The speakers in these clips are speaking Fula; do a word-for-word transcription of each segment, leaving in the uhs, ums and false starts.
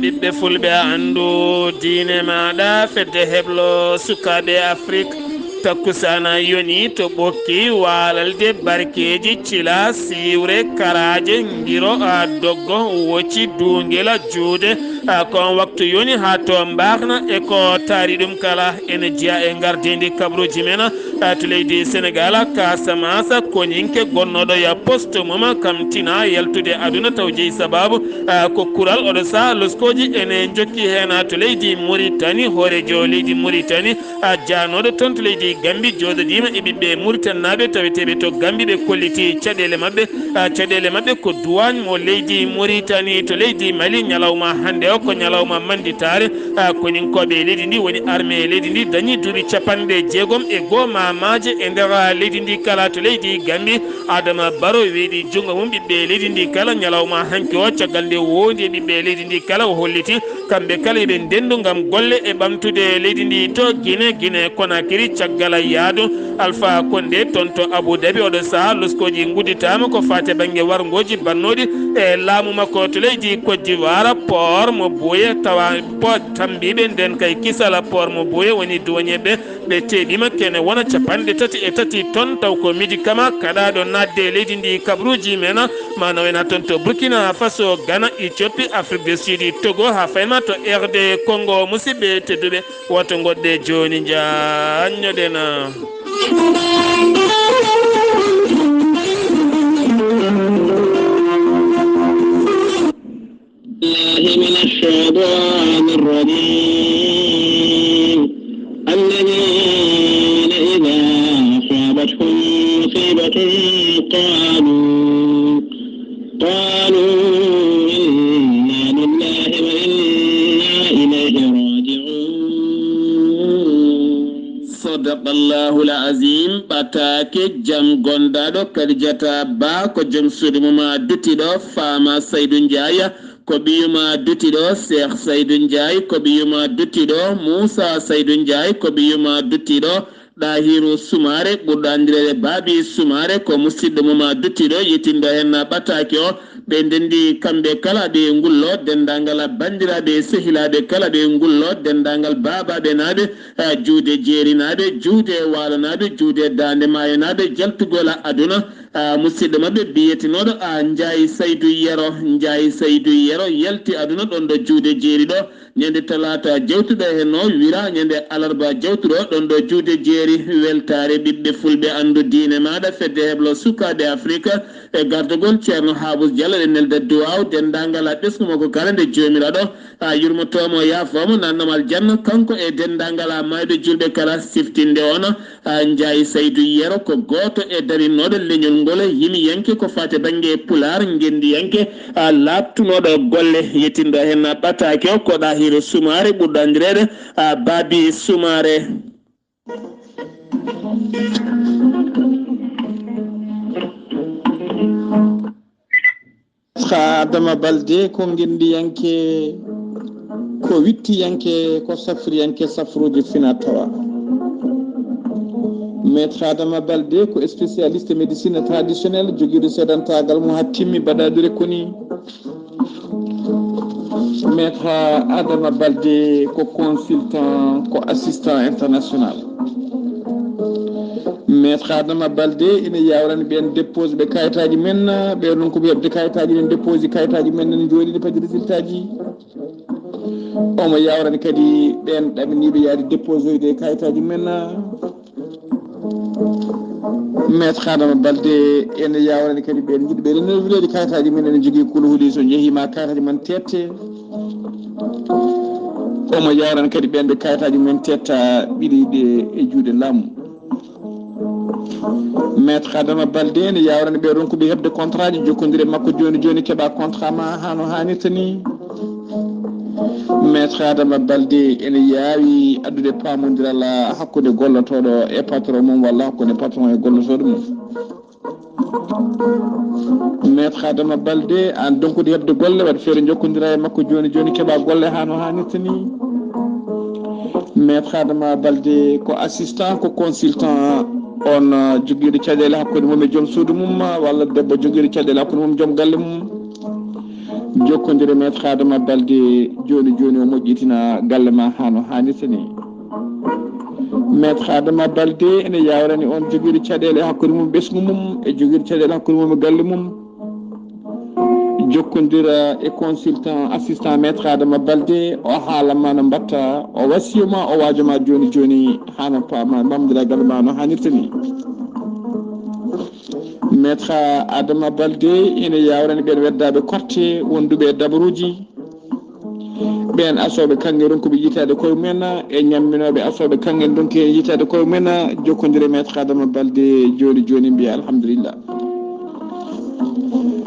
Ɓiɓɓe fulɓe, a anndu diine maaɗa, fedde heblo sukaaɓe Afrik. Takkusaana yoni to ɓokki waalalde, barkeeji cila, siwre, karaaje, ngiro, a doggo, woci, duungila, juude. A ko on waktu yoni haa to mbaakna e ko taari ɗum kala. Ene jeya e ngardiindi kabruuji men, a, to leydi Senegaal, Kasamasa, koñinke gonnooɗo ya poste mum, kam tina yaltude aduna taw jeyi sabaabu, a, ko kural oɗo saha loskooji ene njokki heen, a, to leydi Muritani, hooreejo leydi Muritani, a, jaanooɗo toon to leydi Gambi, jooɗodiima e ɓiɓɓe Muritanaaɓe taweteeɓe to Gambi, ɓe kolliti caɗeele maɓɓe, a, caɗeele maɓɓe ko duwaañ mo leydi Muritani to leydi Mali, ñalawma hannde o ko ñalawma mannditaare, a, koninkooɓe leydi ndi woni armée leydi ndi dañi duuɓi capanɗe jeegom e goo maamaaje e nder leydi ndi kala to leydi Gambi. Adama Baro weeɗi junngo mum ɓiɓɓe leydi ndi kala ñalawma hanki o, caggal nde woondi e ɓiɓɓe leydi ndi kala, o holliti kamɓe kala eɓe ndendu ngam golle e ɓamtude leydi ndi to Guinée, Guinée Conakry, caggal yaadu Alpha Condé toon to Abu Dhabi. Oɗo saha loskooji ngudditaama ko faati bannge warngooji bannooɗi e laamu makko to leydi Côte d'Ivoire, port mo Boué tawa port tambiiɓe, nden kay kisala port mo Boué woni duwañeeɓe ɓe teeɓiima kene wona capanɗe tati e tati ton, taw ko médicament kaɗaaɗo naatde e leydi ndi kabruuji men, ma nawena toon to Burkina Faso, Ghana, Éthiopie, Afrique du Sud, Togo, haa fayma to R D Congo. Musidɓe tedduɓe, woto ngoɗɗe jooni njaanñoɗen. الله من الشيطان الرجيم. الذين إذا أصابتهم مصيبة قالوا، قالوا إنا لله وإنا إليه راجعون. صدق الله العظيم. Ɓataake jam gondaaɗo Kadijata Ba ko joom suudu mum a duttiɗo Faama Saydu Njaay. Ko ɓiyuma duttiɗo Seex Saydu Njaay, ko ɓiyuma duttiɗo Muusa Saydu Njaay, ko ɓiyuma duttiɗo Ɗahiru Sumaare, ɓurɗo anndireede Baabi Sumaare, ko musidɗo mum a duttiɗo yettindo heen ɓataake o. Ɓe ndenndi kamɓe kala ɓe ngullo, denndaangal banndiraaɓe e sehilaaɓe kala ɓe ngullo, denndaangal baabaaɓe naaɓe, a, juude jeerinaaɓe, juude waalanaaɓe, juude daande maayo naaɓe, jaltugol aduna. A, musidɗo maɓɓe biyetenooɗo, a, Njaay Saydu Yero, Njaay Saydu Yero yalti aduna ɗoon ɗo juude jeeri ɗo, ñande talaata jawtuɗo heen o, wira ñande alarba jawtuɗo ɗoon ɗo juude jeeri. Weltaare ɓiɓɓe fulɓe, anndu diine maaɗa, fedde heblo sukaaɓe Afirika e gardagol Ceerno Haabus Jallo, ɗe nelda duwaaw denndaangal a ɓesngu makko kala nde joomiraaɗo a yurmotoomo, yaafooma, naatnamo aljanna, kanko e denndaangal a maayɓe juulɓe kala. Siftinde on, a, Njaay Saydu Yero ko gooto e darinnooɗo leñol ngol, yimiyanke ko faati bannge Pulaar, ngenndiyanke, a, laaɓtunooɗo golle, yettindo heen ɓataake o ko Ɗahiru Sumaare, ɓurɗo anndireede, a, Baabi Sumaare. Adama Balde ko ngenndiyanke, ko wittiyanke, ko safriyanke safruuji fina tawa. Maître Adama Balde ko spécialiste médecine traditionnelle, jogiiɗo seedantaagal mo haa timmi, baɗaadire koni. Maître Adama Balde ko consultant, ko assistant international. Maître Adama Balde ina yawrani ɓeen dépose ɓe kayitaaji men, ɓe noon ko ɓe heɓde kayitaaji men, dépose kayitaaji men, ene jooɗi, ene padi résultat ji. Omo yawrani kadi ɓeen ɗaɓɓiniiɓe yaade déposoyde kayitaaji men. Maître Adama Balde ene yawrani kadi ɓeen jiɗɓe renouvelede kayitaaji men, ene jogii kuluhuli, so njehii ma kayitaaji men tette. Omo yawrani kadi ɓeen ɓe kayitaaji men tetta, ɓiɗe yiɗe e juuɗe laamu. Maître Adama Balde ene yawrani ɓe ronkuɓe heɓde contrat ji, jokkondire makko jooni jooni, keɓa contrat ma haa no haanirta ni. Maître Adama Balde ene yaawi addude paamondiral hakkunde gollotooɗo e patron mum walla hakkunde patron e gollotooɗo mum. Maître Adama Balde, aan donkude heɓde golle, waɗ feere jokkondira e makko jooni jooni, keɓa golle haa no haanirta ni. Maître Adama Balde ko assistant, ko consultant, on, uh, jogiiɗo caɗeele hakkunde mum e joom suudu mum, uh, walla debbo jogiiɗo caɗeele hakkunde mum e joom galle mum. Jokkondire Maître Adama Balde, jooni jooni o moƴƴitina galle ma haa no haanirta ni. Maître Adama Balde ene yawrani on jogiiɗo caɗeele hakkunde mum ɓesngu mum e jogiiɗo caɗeele hakkunde mum e galle mum. Jokkondira e consultant assistant Maître Adama Balde, o haala ma no mbatta, o wasiyo ma, o waajo ma jooni jooni haa no paama bamdira galle ma no haanirta ni. Maître Adama Balde ene yawrani ɓen weddaaɓe korte wonduɓe e dabaruuji, ɓen asooɓe kaŋŋe ronkuɓe yitaade koye mumen e ñamminooɓe asooɓe kaŋŋe donki heen yitaade koye mumen. Jokkondire Maître Adama Balde jooni jooni mbiya alhamdulillah.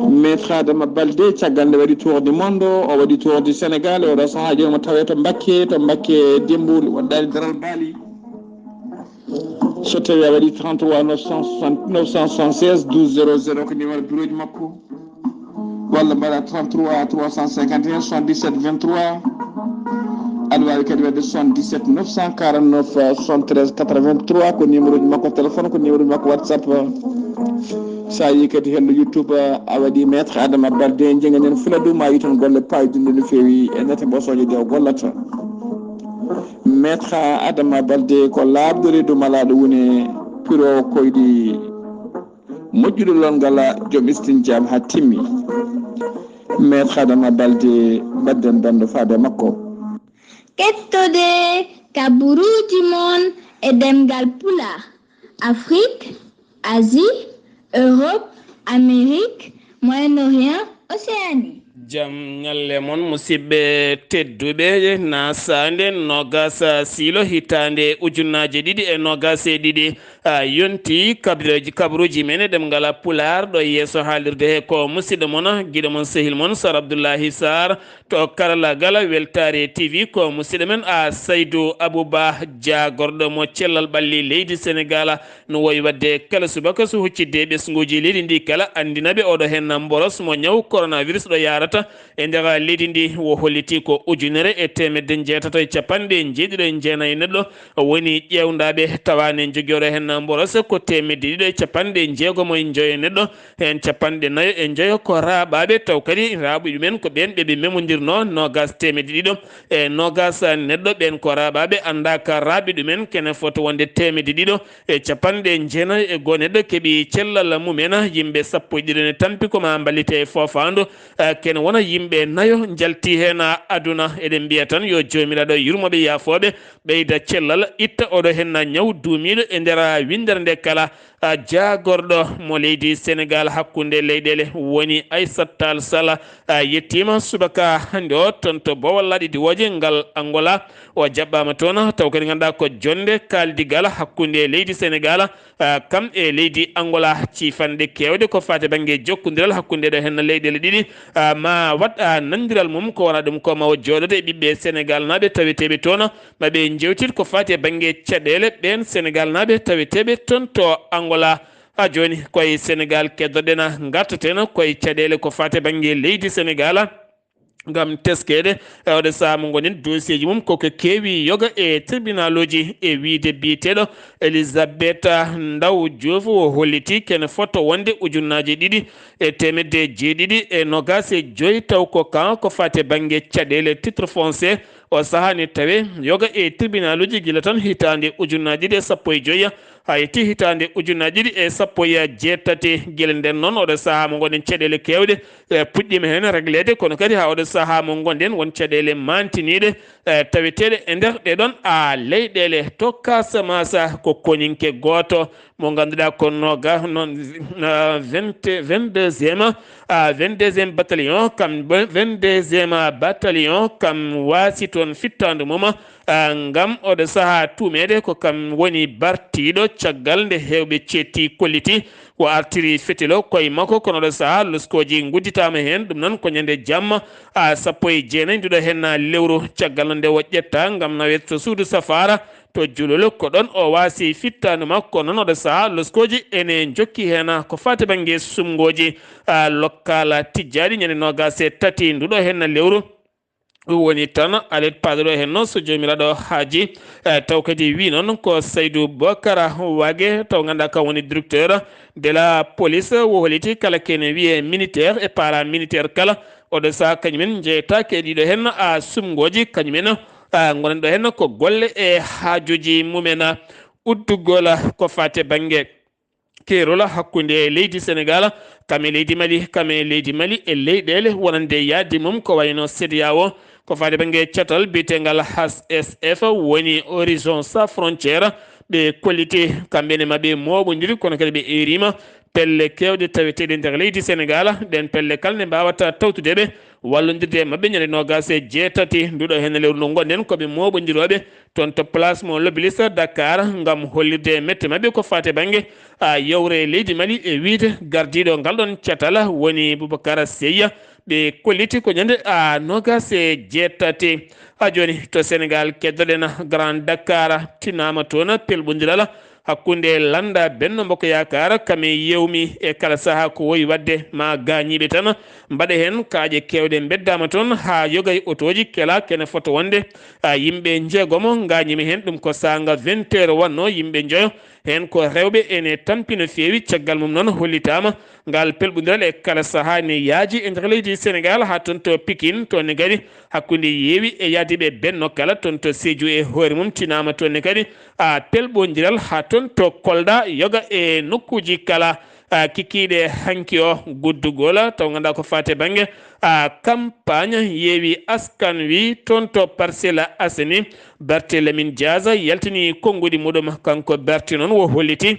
Maître Adama Balde caggal nde waɗi tour du monde, o waɗi tour du Sénégal, e oɗo sahaa jooni mo tawee to Mbakke, to Mbakke Dembo, waɗɗaani daral baali. So tawi a waɗi trente-trois neuf cent soixante, neuf cent soixante-seize douze zéro zéro ko numéro bureau ji makko. Walla mbaɗa trente-trois trois cent cinquante et un soixante-dix-sept vingt-trois. Aɗa waawi kadi waɗde soixante-dix-sept neuf cent quarante-neuf soixante-treize quatre-vingt-trois, ko numéro ji makko téléphone, ko numéro ji makko WhatsApp. Sa yi kadi hello YouTube, a waɗi Maître Adama Balde, jengganen Fuladu, ma yi toon golle payɗinɗe no feewi e ndete mbosoje ɗe o gollata. Maître Adama Balde ko laaɓɗo reedu malaaɗo wune piro koyɗi moƴƴuɗo lonngal joom istinjaam haa timmi. Maître Adama Balde, badden bando faade makko. Kettode kaburuuji mon e ɗemngal Pulaar, Afrik, Asie, Europe, Amérique, Moyen-Orient, Océanie. Jam ñalle mon, musidɓe tedduɓe, nasaande nogas siilo hitaande ujunnaje ɗiɗi e nogas e ɗiɗi, a, yonti kabreji-, kabruuji men e ɗemngal Pulaar ɗo yeeso haalirde he ko musidɗo mon, giɗo mon, sehil mon, Sar Abdullahi Sar, to karallagal Weltaare T V ko musidɗo men, a, Saydu Abuba, jaagorɗo mo cellal ɓalli leydi Senegal, no wowi waɗde kala subaka so huccidde ɓesnguuji leydi ndi kala, anndina ɓe oɗo heen mboros mo ñaw coronavirus ɗo yaarata e nder leydi ndi, o holliti ko ujunere e teemedde jeetato e capanɗe jeeɗiɗo e jeenayi neɗɗo woni ƴeewndaaɓe, tawa ne njogii oɗo heen mboros ko teemedde ɗiɗo e capanɗe jeegom e njoyo neɗɗo, heen capanɗe nayo e njoyo ko raaɓaaɓe, taw kadi raaɓuɓe men ko ɓeen ɓe ɓe memondirno, noogas teemedde ɗiɗo e noogas neɗɗo, ɓeen ko raaɓaaɓe anndaaka raaɓi ɗumen, kene fota wonde teemedde ɗiɗo e capanɗe jeenayi e goo neɗɗo keɓi cellal mumen, yimɓe sappo e ɗiɗo ne tampi ko ma mballite e foofaandu, eh, kene wona yimɓe nayo njalti heen aduna. Eɗen mbiya tan yo Joomiraaɗo yurmo ɓe, yaafoo ɓe, ɓeyda cellal, itta oɗo heen ñaw duumiiɗo e nder winndere nde kala. A, jaagorɗo mo leydi Senegal hakkunde leyɗeele woni Aissata Tall Sall, a, yettiima subaka hannde o toon to Bowal Laaɗe Diwooje ngal Angola. O jaɓɓaama toon, taw kadi ngannduɗaa ko jonnde kaaldigal hakkunde leydi Senegal, a, kam e leydi Angola. Ciifanɗe keewɗe ko faati bannge jokkondiral hakkunde ɗo heen leyɗeele ɗiɗi, a, ma waɗ, a, nanndiral mum, ko wona ɗum ko ma o jooɗodo e ɓiɓɓe Senegal naaɓe taweteeɓe toon, ma ɓe njeewtit ko faati e bannge caɗeele ɓeen Senegal naaɓe taweteeɓe toon to Angola. Haa jooni koye Senegal keddoɗen, ngartaten koye caɗeele ko faati e bannge leydi Senegal. Ngam teskeede e oɗo sahaa mo ngonɗen, dossier ji mum koko keewi yoga e tribunaluuji, e wiyde biyeteeɗo Elisabeth Ndaw Diouf, o holliti kene fota wonde ujunnaaje ɗiɗi e teemedde jeeɗiɗi e noogas e joy, taw ko kan ko faati e bannge caɗeele titre foncier. O sahaa ne tawe yoga e tribunaluuji gila tan hitaande ujunnaaje ɗiɗi e sappo e joy haa yetti hitaande ujunnaaje ɗiɗi e sappo e jeetati. Gila nden noon, oɗo sahaa mo ngonɗen, caɗeele keewɗe, e, puɗɗiima heen regleede, kono kadi haa oɗo sahaa mo ngonɗen, won caɗeele maantiniiɗe, e, taweteeɗe e nder ɗee ɗoon, a, leyɗeele. To Casamance, ko koninke gooto mo ngannduɗaa ko nooga-, noon, a, vingt, vingt-deuxième, a, vingt-deuxième bataillon, kam, vingt-deuxième bataillon, kam waasi toon fittaandu mum, a, ngam oɗo sahaa tuumeede ko kam woni bartiiɗo, caggal nde heewɓe ceetti kolliti o artiri fetilo koye makko, kono oɗo sahaa loskooji ngudditaama heen. Ɗum noon ko ñande jamma, a, sappo e jeenayi nduɗo heen lewru, caggal nde o ƴetta ngam naweede to suudu safaara, to Julol, ko ɗoon o waasi fittaandu makko. Noon oɗo sahaa loskooji ene njokki heen ko faati bannge sumngooji, a, lokkal tijjaaɗi ñande noogas e tati nduɗo heen lewru. Ɗum woni tan alet paɗuɗo heen noon, so Joomiraaɗo haaji, e, taw kadi wi noon ko Saydu Bokara Wage, taw ngannduɗaa kam woni directeur de la police, o holliti kala kene wiyee militaire e paramilitaire kala, Oɗo saha kañumen njeyetaake e ɗiɗo heen a sumngooji, kañumen a ngonani ɗo heen ko golle e haajuuji mumen. Uddugol ko faati e bannge keerol hakkunde leydi Senegaal kam e leydi Mali, kam e leydi Mali e leyɗeele wonande yaadi mum ko wayno CEDEAO. Ko faati bannge catal biyetengal H S F woni Horizon Sans Frontières, ɓe kolliti kamɓe ne maɓɓe mooɓondiri, kono kadi ɓe eeriima pelle keewɗe taweteeɗe nder leydi Senegaal. Ɗeen pelle kala ne mbaawata tawtude ɓe, wallondirde e maɓɓe ñande noogaas e jeetati nduɗo heen lewru ndu ngonɗen, ko ɓe mooɓondirooɓe toon to Place mo L'Obélisque Dakar ngam hollirde mette maɓɓe ko faati bannge a yewre leydi Mali e wiyde gardiiɗo ngal ɗoon catal woni Boubacar Seye. Ɓe kolliti ko ñande a noogaas e jeetati. Ha jooni to Senegaal keddoɗen Grand Dakar, tinaama toon pelɓondiral hakkunde lannda Benno Bokk Yaakaar, kam e yewmi e kala saha ko wowi waɗde ma gaañiiɓe tan mbaɗa heen kaaƴe keewɗe. Mbeddaama toon haa yoga e otooji kela kene fota wonde a yimɓe njeegomo gaañiima heen, ɗum ko saanga vingt heures wonno, yimɓe njoyo heen ko rewɓe ene tampi no feewi. Caggal mum noon hollitaama ngal pelɓondiral e kala saha ne yaaji e nder leydi Senegaal haa toon to Pikine, toon ne kadi hakkunde yeewi e yaadiiɓe Benno kala toon to Sédhiou e hoore mum tinaama toon ne kadi a pelɓondiral haa toon to Kolda yoga e nokkuuji kala. A kikiiɗe hanki o guddugol taw ngannduɗaa ko faati bannge a campagne Yewwi Askan Wi toon to Parcelles Assainies, Barthélémy Dias yaltini konnguɗi muɗum. Kanko Barth noon o holliti,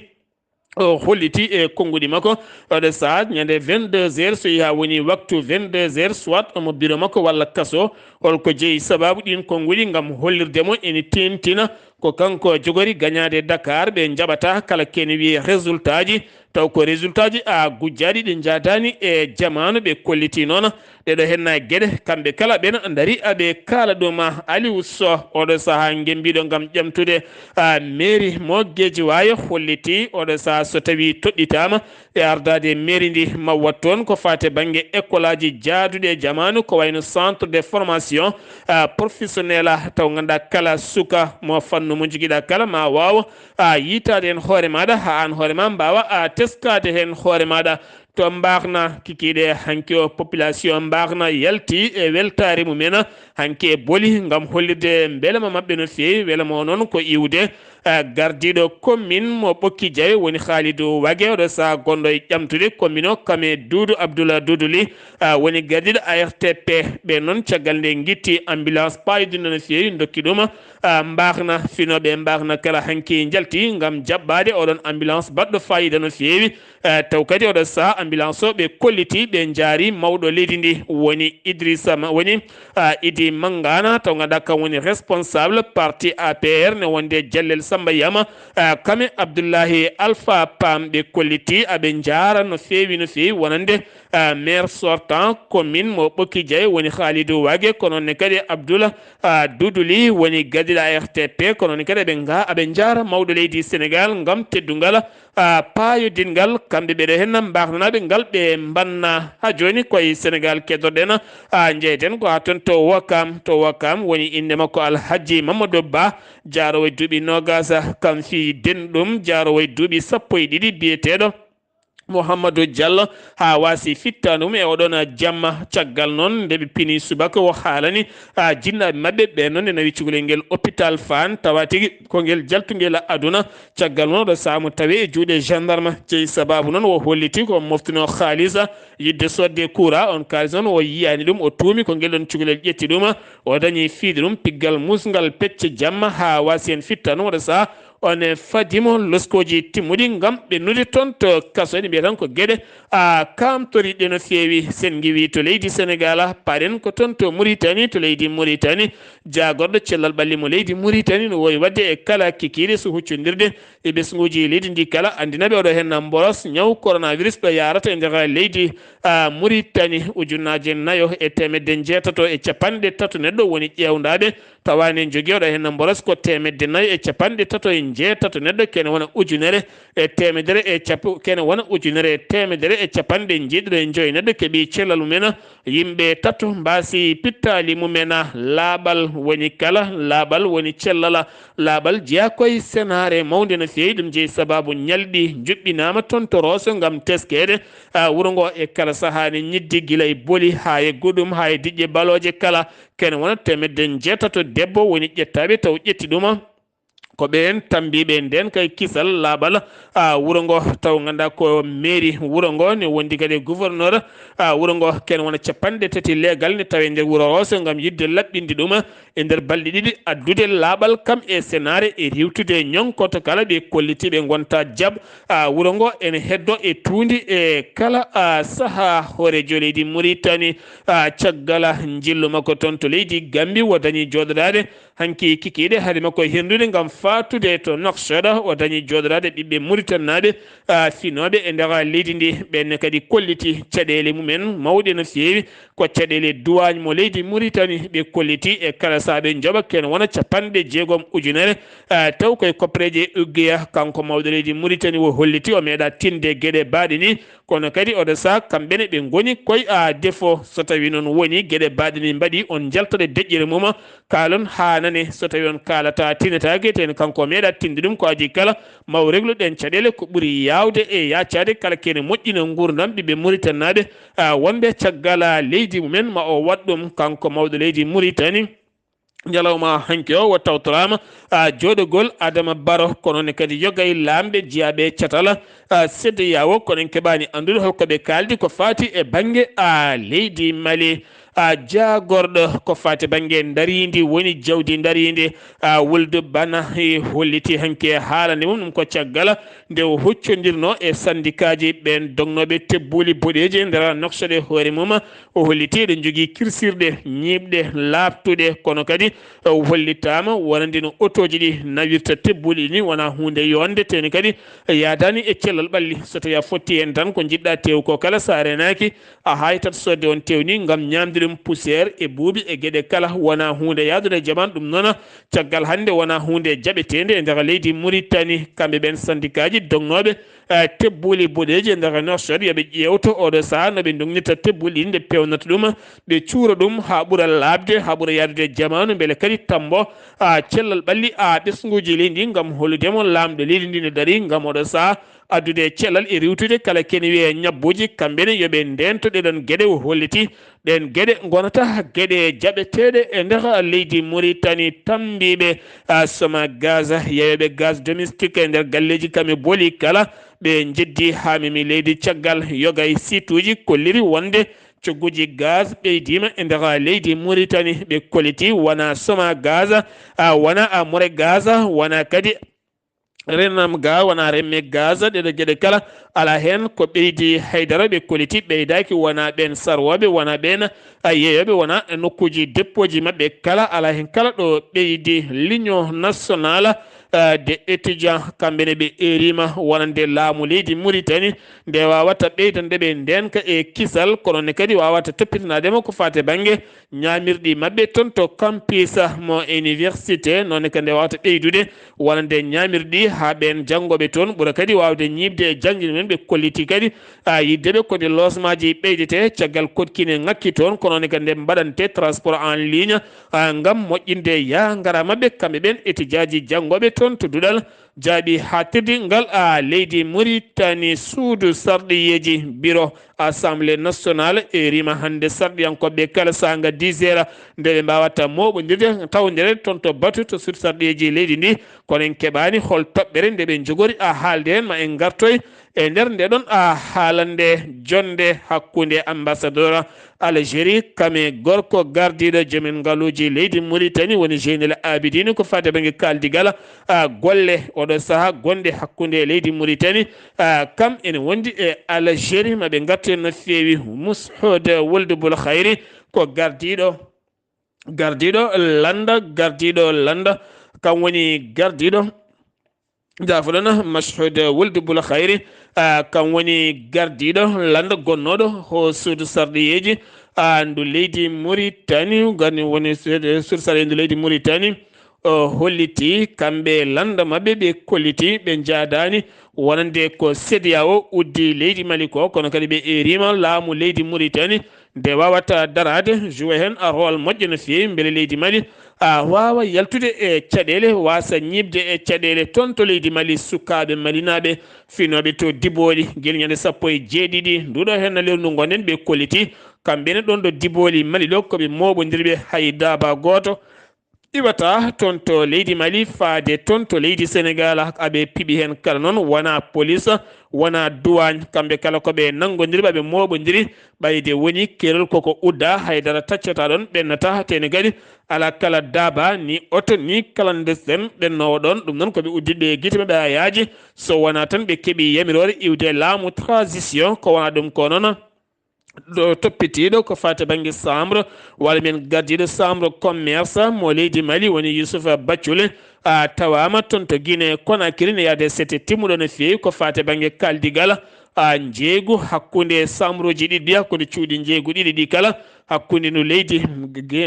o holliti e konnguɗi makko oɗo saha ñande vingt-deux heures, so yaha woni waktu vingt-deux heures, soit omo biro makko walla kaso. Holko jeyi sababu ɗin konnguɗi? Ngam hollirde mo ene tentina ko kanko jogori gañaade Dakar, ɓe njaɓata kala kene wiye résultat ji, taw ko résultat ji a gujjaaɗi ɗi njaadaani e jamaanu. Ɓe kolliti noon ɗeɗo henna geɗe, kamɓe kala ɓen ndari aɓe kaala ɗum. Aliou Sow, oɗo saha ngembiɗo ngam ƴamtude a mairie mo Guédiawaye, holliti oɗo saha so tawi toɗɗitaama e ardaade mairie ndi, ma wat toon ko faati bannge école aji jaaduɗi e jamaanu, ko wayno centre de formation a professionnel a, taw ngannduɗaa kala suka mo fannu mo njogiɗaa kala ma waaw a yiitaade heen hoore maaɗa, haa aan hoore ma mbaawa a teskaade heen hoore maaɗa. To Mbaakna kikiiɗe hanki o population Mbaakna yalti e weltaare mumen hanki e boli ngam hollirde mbelema maɓɓe no feewi. Welema o noon ko iwde a gardiiɗo commune mo Ɓokki Jawe woni Khalidou Wague, oɗo saha gonɗo e ƴamtude commune o kam e Doudou Abdoulaye Doudou Ly a woni gardiiɗo A R T P. Ɓe noon caggal nde ngitti ambulance paayodinɗo no feewi, ndokki ɗum a Mbaakna. Finooɓe Mbaakna kala hanki njalti ngam jaɓɓaade oɗon ambulance baɗɗo faayiida no feewi. Eh, taw kadi oɗo saha ambulance o ɓe kolliti, ɓe njaari mawɗo leydi ndi woni Idrissa Ma-, woni, ah, Idi Mangana, taw ngannduɗaa kam woni responsable parti A P R ne wonde Jallel Samba Yama, ah, kame Abdoulahi Alpha Pam ɓe kolliti, aɓe njaara no feewi, no feewi wonande, ah, maire sortant commune mo Ɓokki Jaye woni Khalidou Wague, ko noon ne kadi Abdoula, ah, Doudou Ly woni gardiiɗo A R T P, ko noon ne kadi aɓe nga-, aɓe njaara mawɗo leydi Sénégal ngam teddungal ah, paayodingal, kamɓe ɓeɗo henna mbaaknanaaɓe ngal ɓe mbanna. Haa jooni koye Senegaal keddorɗen, ah, njeyten ko haa toon to Wakam. To Wakam woni innde makko Alhaji Mamadou Ba, jaarowo e duuɓi noogaas, kam fii denɗum, jaarowo e duuɓi sappo e ɗiɗi, biyeteeɗo Mouhamadou Diallo, haa waasi fittaandu mum e oɗon jamma. Caggal noon, nde ɓe pini subaka, o haalani, ah, jinnaaɓe maɓɓe ɓe noon, nde nawi cukalel ngel hôpital Fann, tawa tigi ko ngel jaltungel aduna. Caggal noon, oɗo saamu tawi e juuɗe gendarme. Jeyi sababu noon, o holliti ko moftuno kaalisa yidde sodde courant. On kaalis noon, o yiyani ɗum, o tuumi ko ngel ɗon cukalel ƴetti ɗum. O dañi fiide ɗum piggal musngal pecce jamma haa waasi heen fittaandu. Oɗo saha, one fadi mo loskooji timmuɗi ngam ɓennude toon to kaso. Ɗi mbiya tan ko geɗe a kaamtoriɗe no feewi. Sen ngiwi to leydi Senegaal, paren ko toon to Muritani, to leydi Muritani, jaagorɗo cellal ɓalli mo leydi Muritani no wowi waɗde e kala kikiiɗe so huccondirde e ɓesnguuji leydi ndi kala. Anndina ɓe oɗo heen mboros ñaw coronavirus ɗo yaarata e nder leydi, a, Muritani, ujunnaaje nayo e teemedde njeetato e capanɗe tato neɗɗo woni ƴeewndaaɓe. Tawaani en jogii oɗo heen mboros ko teemedde nayi e capanɗe tato e njeetato neɗɗo, kene wona ujunere e teemedere e cap-, kene wona ujunere e teemedere e capanɗe njeeɗiɗo e joyi neɗɗo keɓii cellal mumen. Yimɓe tato mbaasi pittaali mumen. Laaɓal woni kala, laaɓal woni cellal. Laaɓal jeyaa koye senaare mawnde no feewi, ɗum jeyi sabaabu ñalɗi njuɓɓinaama toon to Rooso ngam teskeede, a, wuro ngo e kala sahaa ne ñiddi gila e boli haa e goɗɗum haa e diƴƴe balooje kala. Kene wona teemedde njeetato debbo woni ƴettaaɓe taw ƴetti ɗum. Ko ɓeen tammbiiɓe ndeen kay kisal laaɓal, a, wuro ngo, taw nganndaa ko mairie wuro ngo ne wondi kadi e gouverneur, a, wuro ngo, ken wona capanɗe tati leegal ne tawe nder wuro Rooso ngam yiɗde laɓɓinde ɗum e nder balɗe ɗiɗi, addude laaɓal kam e senaare e riiwtude ñoŋkoto kala ɓe kolliti ɓe ngonta jab, a, wuro ngo ene heddo e tuundi e kala, a, sahaa hooreejo leydi Mauritanie, a, caggal njillu makko toon to leydi Gambie o dañi jooɗodaade hanki kikiiɗe hade makko hirnude ngam faatude to Nouakchott. O dañi jooɗoraade ɓiɓɓe Mauritanie naaɓe, a, finooɓe e nder leydi ndi. Ɓeen ne kadi kolliti caɗeele mumen mawɗe no feewi. Ko caɗeele duwaañ mo leydi Mauritanie ɓe kolliti e kala sahaa ɓe njoɓa ken wona capanɗe jeegom ujunere, a, taw koye koppereeje Uguiya, kanko mawɗo leydi Mauritanie o holliti o meeɗa tinde geɗe baaɗe ni. Kono kadi oɗo sahaa kamɓe ne ɓe ngoni koye, a, défaut. So tawi noon woni geɗe baaɗe ni mbaɗi, on njaltat e deƴƴere mum, kaalon haa nane. So tawi on kaalata, tinataake, tene kanko meeɗa tinde ɗum, ko adii kala ma o reglu ɗeen caɗeele ko ɓuri yaawde e yaacaade kala kene moƴƴina nguurndam ɓiɓɓe Mauritanie naaɓe, a, wonɓe caggal, a, leydi mumen, ma o waɗ ɗum kanko mawɗo leydi Mauritanie. Ñalawma hanki o, o tawtoraama, a, jooɗogol Adama Barrow, kono ne kadi yoga e laamɓe jeyaaɓe e catal, a, CEDEAO, kono en keɓaani anndude holko ɓe kaaldi ko faati e bannge, a, leydi Mali. A, jaagorɗo ko faati bannge ndariindi woni jawdi ndariindi, a, Wuldu Bana, e holliti hanki e haalande mum ɗum ko caggal nde o huccondirno e sandikaaji ɓeen dognooɓe tebbuuli boɗeeji e nder Nouakchott e hoore mum. O holliti eɗen njogii kirsirɗe ñiiɓɗe laaɓtuɗe, kono kadi o hollitaama wonande no otooji ɗi nawirta tebbuuli ɗi ni wonaa huunde yonde, teni kadi yaadaani e cellal ɓalli. So tawii a fotti heen tan ko njiɗɗa teew ko kala, so a renaaki, a haytat sodde on teew ni ngam ñaamde ɗum. Poussière e buubi e geɗe kala wonaa huunde yaadude e jaman. Ɗum noon, caggal hannde wonaa huunde jaɓeteende e nder leydi Mauritanie. Kamɓe ɓeen sandikaaji dognooɓe, eh, tebbuuli boɗeeji e nder Nouakchott, yo ɓe ƴeewto oɗo sahaa no ɓe ndognirta tebbuuli ɗi nde peewnata ɗum, ɓe cuura ɗum haa ɓura laaɓde, haa ɓura yaadude e jamaanu, mbele kadi tambo, a, cellal ɓalli, a, ɓesnguuji leydi ndi ngam hollude mo laamɗo leydi ndi ne darii ngam oɗo sahaa addude cellal e riiwtude kala kene wiyee ñabbuuji. Kamɓe ne yo ɓe ndeento ɗee ɗoon geɗe, o holliti ɗeen geɗe ngonata geɗe jaɓeteeɗe e nder leydi Mauritanie. Tammbiiɓe, a, soma gaz, yeeyooɓe gaz domestique e nder galleeji kam e boli kala, ɓe njeddi haa memi leydi. Caggal yoga e siituuji kolliri wonde cogguuji gaz ɓeydiima e nder leydi Mauritanie. Ɓe kolliti wona soma gaz, a, wona a more gaz, wona kadi renam ga, wona remme gaz, ɗeɗo geɗe kala alaa heen ko ɓeydi haydara. Ɓe kolliti ɓeydaaki wona ɓeen sarwooɓe, wona ɓeen a yeeyooɓe, wona e nokkuuji deppooji maɓɓe kala, alaa heen kala ɗo ɓeydi. L'Union nationale, eh, des étudiants, kamɓe ne ɓe eeriima wonande laamu leydi Mauritanie nde waawata ɓeydande ɓe ndeenka e kisal, kono ne kadi waawata toppitanaade mo ko faati bannge ñaamirɗi maɓɓe toon to campus mo université, noon ne kadi nde waawata ɓeydude wonande ñaamirɗi haa ɓeen janngooɓe toon ɓura kadi waawde ñiiɓde e janngirde mum. Ɓe kolliti kadi a, yidde ɓe ko nde losmaaji ɓeydete caggal koɗkine ŋakki toon, kono ne kadi nde mbaɗante transport en ligne, a, ngam moƴƴinde yaa ngara maɓɓe kamɓe ɓeen etijaaji janngooɓe toon to duɗal jaaɓi haaɗtirdi ngal, a, leydi Mauritanie. Suudu sarɗiyeeji, bureau Assemblée nationale, eeriima hannde sarɗiyankooɓe kala saanga dix heures nde ɓe mbaawata mooɓondirde tawdere toon to batu to suudu sarɗiyeeji leydi ndi. Kono en keɓaani hol toɓɓere nde ɓe njogori a haalde heen, ma en ngartoy e nder nde ɗon a haalande jonnde hakkunde ambassadeur Algérie kam e gorko gardiiɗo joomen ngaluuji leydi Mauritanie woni Jeynel Abidine ko faati bannge kaaldigal, a, golle oɗo sahaa gonɗe hakkunde leydi Mauritanie, a, kam ene wondi e Algérie. Ma ɓe ngartu heen no feewi. Mushood Wuld Bul Khayri ko gardiiɗo, gardiiɗo lannda, gardiiɗo lannda, kam woni gardiiɗo Jafoɗon Mashhud Wuldu Bul Khayri, ah, kam woni gardiiɗo lannda gonnooɗo ho suudu sarɗiyeeji, ah, ndu leydi Muritani, gani woni suudu, suudu sarɗiyeeji ndu leydi Muritani. O holliti kamɓe lannda maɓɓe, ɓe kolliti ɓe njaadaani wonande ko C E D E A O uddi leydi Mali ko, kono kadi ɓe eeriima laamu leydi Muritani nde waawata daraade, jouer heen rôle moƴƴo no feewi, mbele leydi Mali a waawa yaltude e caɗeele, waasa ñiiɓde e caɗeele toon to leydi Mali. Sukaaɓe malinaaɓe finooɓe to Dibooli, gila ñande sappo e jeeɗiɗi nduɗo heen lewru ndu ngonɗen, ɓe kolliti kamɓe ne ɗoon ɗo Dibooli Mali ɗo ko ɓe mooɓondirɓe, hay daaba gooto iwata toon to leydi Mali faade toon to leydi Senegaal. Aɓe piɓi heen kala noon, wonaa polis, wonaa duwaañ, kamɓe kala ko ɓe nanngondirɓe, aɓe mooɓondiri. Ɓayde woni keerol koko udda, haydara taccata ɗoon, ɓennata, tene kadi alaa kala daaba, ni oto, ni clandestin ɓennoowo ɗoon. Ɗum noon ko ɓe uddiiɓe e gite maɓɓe a yaaji, so wonaa tan ɓe keɓi yamiroore iwde laamu transition, ko wonaa ɗum ko noon. Ɗo toppitiiɗo ko faati bannge chambre, walla mbiyen gardiiɗo chambre commerce mo leydi Mali woni Youssouf Bathiouli, a tawaama toon to Guinée Conakry ne yaade sete timmuɗo no feewi ko faati bannge kaldigal, a njeeygu hakkunde chambre uji ɗiɗi ɗi, hakkunde cuuɗi njeeygu ɗiɗi ɗi kala, hakkunde no leydi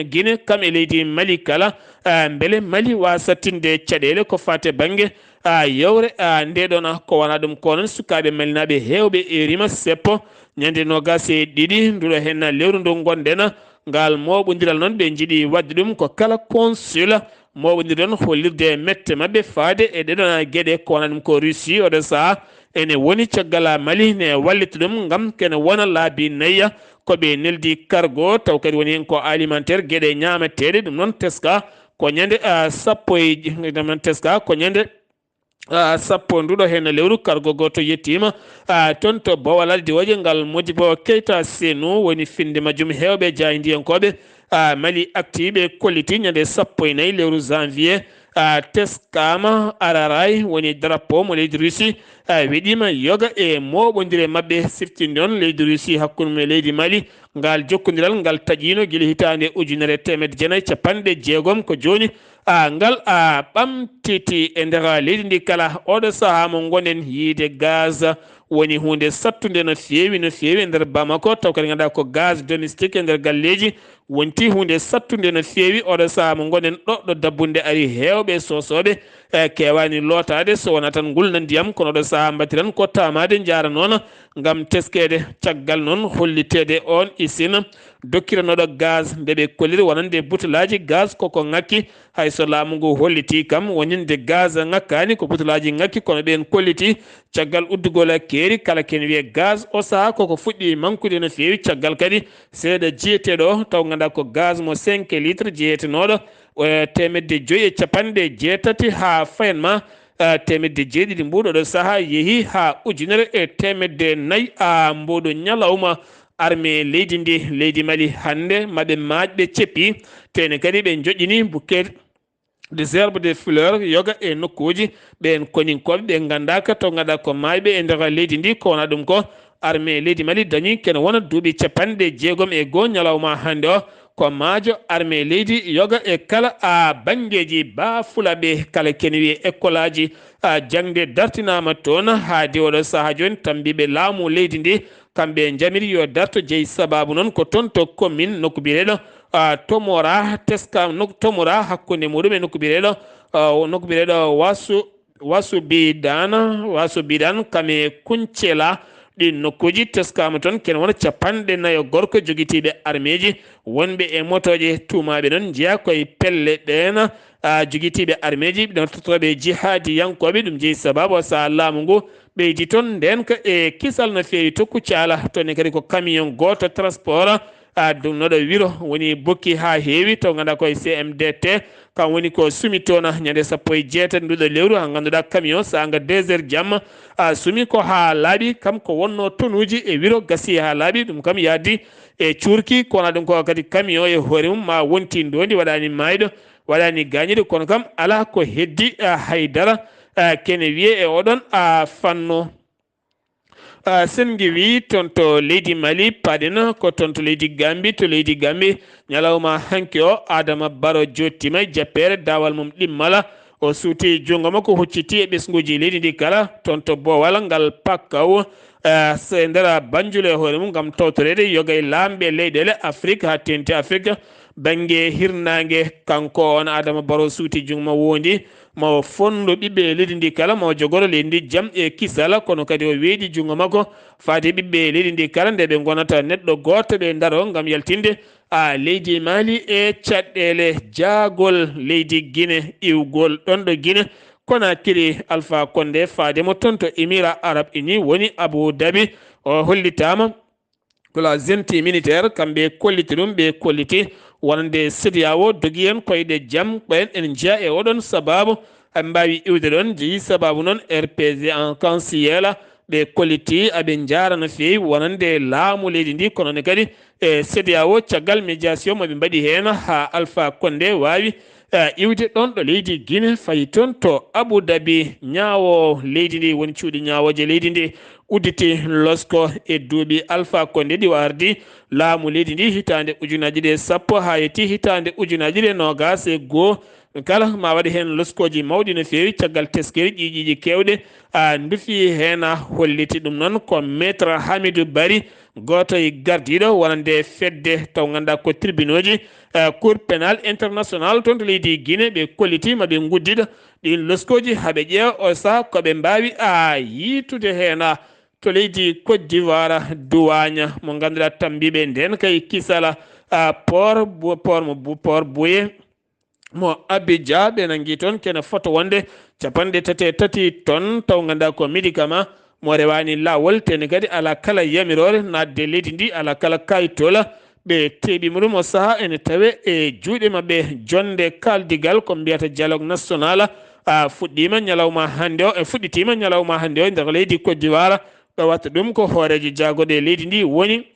Guinée kam e leydi Mali kala, a mbele Mali waasa tinde caɗeele ko faati bannge a yewre a nde ɗoon. Ko wonaa ɗum ko noon, sukaaɓe malinaaɓe heewɓe eeriima seppo ñande noogaas e ɗiɗi nduɗo heen lewru ndu ngonɗen. Ngal mooɓondiral noon ɓe njiɗi waɗde ɗum ko kala consul mooɓondirɗon hollirde mette maɓɓe faade e ɗeɗon geɗe. Ko wonaa ɗum ko Russie oɗo sahaa ene woni caggal Mali ne wallita ɗum ngam kene wona laabi nayya ko ɓe neldi cargo, taw kadi woni heen ko alimentaire, geɗe ñaameteeɗe. Ɗum noon teska ko ñande, a, sappo e, ɗum noon teska ko ñande, a, sappo nduɗo heen lewru, cargo gooto yettiima, a, toon to Bowal Aldiwooje ngal Modibo Keita Senu woni finnde majjum. Heewɓe jaayndiyankooɓe, a, Mali Actu ɓe kolliti ñande sappo e nayi lewru janvier, a, teskaama Ararai woni drapeau mo leydi Russie, a, weɗiima yoga e mooɓondire maɓɓe. Siftinde on leydi Russie hakkunde mum e leydi Mali, ngal jokkondiral ngal taƴiino gila hitaande ujunere e teemedde jeenayi e capanɗe jeegom ko jooni, a, ngal a ɓamtiti e nder leydi ndi kala. Oɗo sahaa mo ngonɗen, yiide gaz woni huunde sattunde no feewi, no feewi e nder Bamako, taw kadi ngannduɗaa ko gaz domestique e nder galleeji wonti huunde sattunde no feewi. Oɗo sahaa mo ngonɗen ɗo, ɗo dabbunde ari, heewɓe soosooɓe, e, keewaani lootaade so wonaa tan ngulna ndiyam, kono oɗo sahaa mbatiran ko taamaade njaara noon ngam teskeede. Caggal noon holliteede oon isin dokkiranooɗo gaz, nde ɓe kolliri wonande butulaaji gaz koko ŋakki, hay so laamu ngu hollitii kam woninde gaz ŋakkaani, ko butulaaji ŋakki, kono ɓeen kolliti caggal uddugol keeri kala ken wiye gaz. O sahaa koko fuɗɗi mankude no feewi, caggal kadi seeɗa jiyeteeɗo o, taw ngannduɗaa ko gaz mo cinq litres jiyetenooɗo, e, teemedde joyi e capanɗe jeetati haa fayan ma, e, teemedde jeeɗiɗi. Mbuuɗo ɗo sahaa yehi haa ujunere e teemedde nayi, a, mbuuɗo ñalawma. Armée leydi ndi, leydi Mali hannde, maɓe maaƴɓe ceppi, tene kadi ɓe njoƴƴini bukke des herbes, des fleurs, yoga e nokkuuji. Ɓeen koninkooɓe ɓe nganndaaka to ngannduɗaa ko maayɓe e nder leydi ndi, ko wonaa ɗum ko armée leydi Mali dañi kene wona duuɓi capanɗe jeegom e goo ñalawma hannde o. Ko maajo armée leydi yoga e kala a banngeeji baafulaɓe kala kene wiye ekkolaaji, a, jaŋde dartinaama toon haa di oɗo sahaa jooni. Tammbiiɓe laamu leydi ndi kamɓe njamiri yo darto. Jeyi sabaabu noon ko toon to commune nokku biyeteeɗo, a, Tomora, teska nok-, Tomora hakkunde muɗum e nokku biyeteeɗo, a, nokku biyeteeɗo Wasu, Wasu Bidana, Wasu Bidan kam e Kuncela. Ɗiin nokkuuji teskaama toon kene wona capanɗe nayo gorko jogitiiɓe armeeji wonɓe e motooje tuumaaɓe noon njeyaa koye pelle ɓeen, a, jogitiiɓe armeeji, ɓe tottooɓe jihaadiyankooɓe. Ɗum jeyi sabaabu o sahaa laamu ngu ɓeydi toon ndeenka e kisal no feewi to Kucala. Toon ne kadi ko camion gooto transport, a, duŋnoɗo wiro woni bokki haa heewi, taw ngannduɗaa koye C M D T, kam woni ko sumi toon ñande sappo e jeetati nduɗo lewru. Haa ngannduɗaa camion saanga deux heures jamma, a, sumi ko haa laaɓi, kam ko wonno tonuuji e wiro gasi haa laaɓi, ɗum kam yaadi e cuurki, ko wonaa ɗum ko kadi camion e hoore mum ma wonti ndoondi, waɗaani maayɗo, waɗaani gaañiiɗo, kono kam alaa ko heddi, a, haydara, a, kene wiye e oɗon, a, fannu. A, sen ngiwii toon to leydi Mali, paɗen ko toon to leydi Gambi. To leydi Gambi, ñalawma hanki o, Adama Baro jottiima e jappeere, daawal mum ɗimmala. O suuti junngo makko hucciti e ɓesnguuji leydi ndi kala, toon to boowal ngal Pakkaw, eh, so e nder Banjul e hoore mum, ngam tawtoreede yoga e laamɓe leyɗeele Afrik haa teeŋti Afrik bannge hirnaange. Kanko on Adama Barrow suuti junngo mo wondi, mo fonndu ɓiɓɓe leydi ndi kala, mo jogoro leydi ndi jam e kisal, kono kadi o weeɗi junngo makko faade ɓiɓɓe leydi ndi kala, nde ɓe ngonata neɗɗo gooto, ɓe ndaro ngam yaltinde a leydi Mali e caɗeele jaagol leydi Gine, iwgol ɗon ɗo Gine Konakiri. Alpha Condé faade mo toon to Émirats Arabes Unis, woni Abu Dhabi. O hollitaama ko la junte militaire, kamɓe kolliti ɗum, ɓe kolliti wonande CEDEAO dogi en koyɗe jam, ko en, en njiya e oɗon sababu, en mbaawi iwde ɗon, jeyi sababu noon R P G en kansiyeela, ɓe kolliti aɓe njaara no feewi wonande laamu leydi ndi, kono ne kadi e CEDEAO caggal médiation mo ɓe mbaɗi heen haa Alpha Condé waawi, eh, iwde ɗon ɗo leydi Gine, fayi toon to Abu Dhabi. Ñaawo leydi ndi, woni cuuɗi ñaawooje leydi ndi, udditi losko e duuɓi Alpha Condé ɗi o ardi laamu leydi ndi hitaande ujunaaji ɗiɗi e sappo haa yetti hitaande ujunaaji ɗiɗi e noogaas e goo. Kala ma waɗi heen loskooji mawɗi no feewi caggal teskiri ƴiiƴiiji keewɗe, a, ndufi heen, a, holliti ɗum noon ko Maître Hamidou Barry, gooto e gardiiɗo wonande fedde taw ngannduɗaa ko tribunauji, eh, Cour pénale internationale toon to leydi Guinée, ɓe kolliti ma ɓe nguddita ɗin loskooji haa ɓe ƴeewa o saha ko ɓe mbaawi, a, yiitude heen, a, to leydi Côte d'Ivoire, duwaaña mo ngannduɗaa tambiiɓe ndeen kay kisala, a, port, bu-, port mo bu-, port Boué mo Abidjan, ɓe nangi toon kene foto wonde capanɗe tati e tati tonnes, taw ngannduɗaa ko médicament mo rewaani laawol, tene kadi alaa kala yamiroore naatde leydi ndi, alaa kala kayitola. Ɓe teeɓi mo ɗum o saha ene tawe e juuɗe maɓɓe. Jonde kaaldigal ko mbiyata dialogue national, a, fuɗɗiima ñalawma hannde o, e fuɗɗitiima ñalawma hannde o e nder leydi Côte d'Ivoire. Ɗowata ɗum ko hooreejo jaagorɗe leydi ndi woni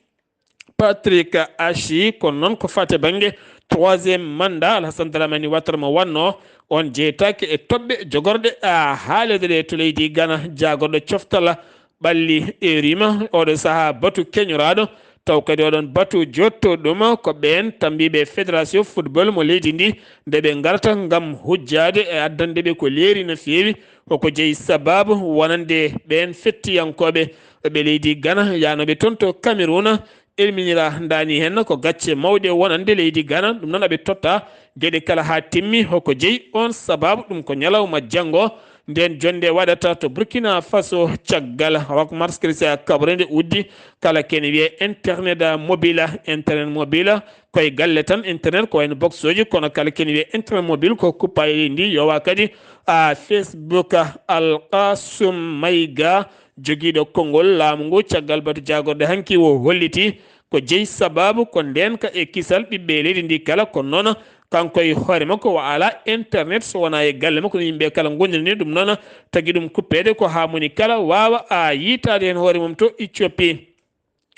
Patrick Achi, kono noon ko fate bannge troisième mandat Alhassane Dramani Ouattara mo wannoo, on jeytaake e toɓɓe jogorɗe, a, haaleede ɗe to leydi Ghana. Jaagorɗo coftal ɓalli erima oɗo saha batu keñoraaɗo, taw kadi oɗon batu jotto ɗum ko ɓeen tambiiɓe fédération football mo leydi ndi, nde ɓe ngarata ngam hujjaade e addande ɓe ko leeri no feewi. Koko jeyi sababu wonande ɓeen fettiyankooɓe ɓe leydi Ghana, yaanooɓe toon to Cameroun, elminira ndaani heen ko gacce mawɗe wonande leydi Ghana. Ɗum noon aɓe totta geɗe kala haa timmi. Hoko jeyi on sababu? Ɗum ko ñalawma janngo ndeen jonnde waɗata to Burkina Faso caggal Rock March Christian Kaboré nde uddi. Kala kene wiye internet mobile, internet mobile koye galle tan, internet ko wayno boxoji, kono kala kene wiye internet mobile ko kuppa e ndi yowa kadi. A, Facebook, Alkasum Mayga, jogiiɗo konngol laamu ngu caggal batu jaagorɗe hanki o holliti ko jeyi sababu ko ndeenka e kisal ɓiɓɓe leydi ndi kala, kono noon kanko e hoore makko o alaa internet so wonaa e galle makko no yimɓe kala ngoniri ni. Ɗum noon tagi ɗum kuppeede ko haa moni kala waawa a yiitaade heen hoore mum to Éthiopie.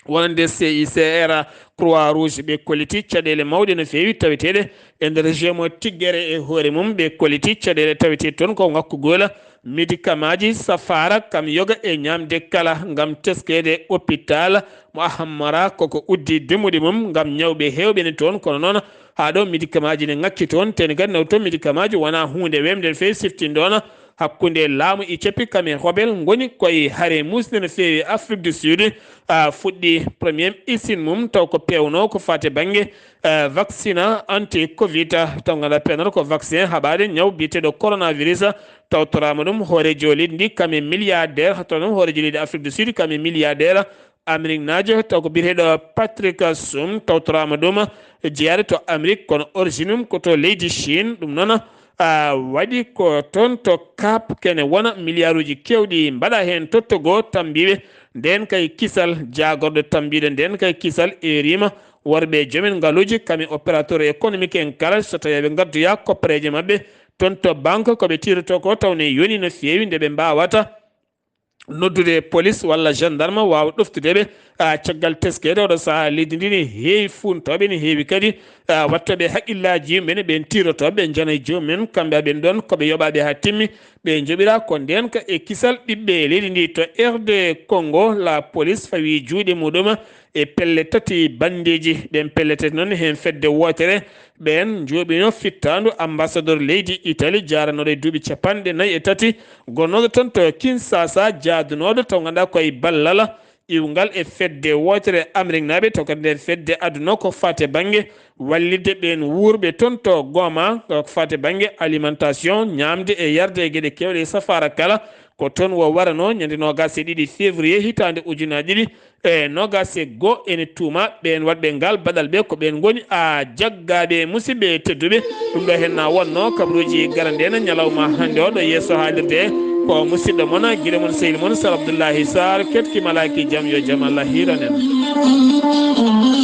Wonande C I C R, Croix Rouge, ɓe kolliti caɗeele mawɗe no feewi taweteeɗe e nder région mo Tiggere e hoore mum. Ɓe kolliti caɗeele taweteeɗe toon ko ŋakkugol médicamentji, safaara, kam yoga e ñaamde kala ngam teskeede hôpital mo Ahamara, koko uddi dumbuɗi mum ngam ñawɓe heewɓe ne toon. Kono noon haa ɗo médicamentji ne ŋakki toon, teni kadi naw toon médicamentji wonaa huunde weemde no feewi siftinde ɗoon hakkunde laamu Éthiopie kam e Hobel ngoni koye hare muusde no feewi Afrique du Sud, a, fuɗɗi premier usine mum taw ko peewno ko faati bannge, a, vaccin anti covid, taw ngannduɗaa peewnata ko vaccin haɓaade ñaw biyeteeɗo coronavirus. Tawtoraama ɗum hooreejo leydi ndi kam e milliardaire, tawtoraama ɗum hooreejo leydi Afrique du Sud kam e milliardaire Amérique naajo, taw ko biyeteeɗo Patrick Sum, tawtoraama ɗum jeyaade to Amérique, kono origine mum ko to leydi Chine. Ɗum noon, a, waɗi ko toon to Cap kene wona milliarduuji keewɗi mbaɗa heen tottogo tambiiɓe. Ndeen kay kisal, jaagorɗo tambiiɗo ndeen kay kisal erima worɓe joomen ngaluuji, kam e opérateur économique en kala, so tawii ɓe ngaddoya koppareeje maɓɓe toon to banque, ko ɓe tiirotoo ko taw ne yoni no feewi nde ɓe mbaawata noddude police walla gendarme waawa ɗoftude ɓe, a, caggal teskeede. Oɗo sahaa leydi ndi ne heewi fuuntooɓe, ne heewi kadi, a, wattooɓe haqqillaaji yimɓe ne ɓeen tiirotooɓe, ɓe njana e joomum en, kamɓe aɓen ɗoon ko ɓe yoɓaaɓe haa timmi, Ɓe njoɓira ko ndeenka e kisal ɓiɓɓe leydi ndi. To R D Congo, la police fawi juuɗe muɗum e pelle tati banndeeji. Ɗeen pelle tati noon, heen fedde wootere, ɓeen njooɓino fittaandu ambassadeur leydi Italie, jaaranooɗo e duuɓi capanɗe nayi e tati, gonnooɗo toon to Kinshasa, jaadunooɗo taw ngannduɗaa ko e ballal iwngal e fedde wootere Ameriknaaɓe, taw kadi nder fedde aduna ko faati e bannge wallitde ɓeen wuurɓe toon to Goma, ko faati e bannge alimentation, ñaamde e yarde e geɗe keewɗe e safaara kala. Ko toon o waranoo ñande noogaas e ɗiɗi février hitaande ujunaaji ɗiɗi e noogaas e goo. Ene tuuma ɓeen waɗɓe ngal baɗal ɓe ko ɓeen ngoni a jaggaaɓe. Musidɓe tedduɓe, ɗum ɗo heen na wonnoo kabaruuji garande en ñalawma hannde o ɗo yeeso haalirde he. Ko musidɗo mon, giɗo mon, sehil mon, Sar Abdullahi Sar, ketki malaaki jam, yo jam Allah hiiran en.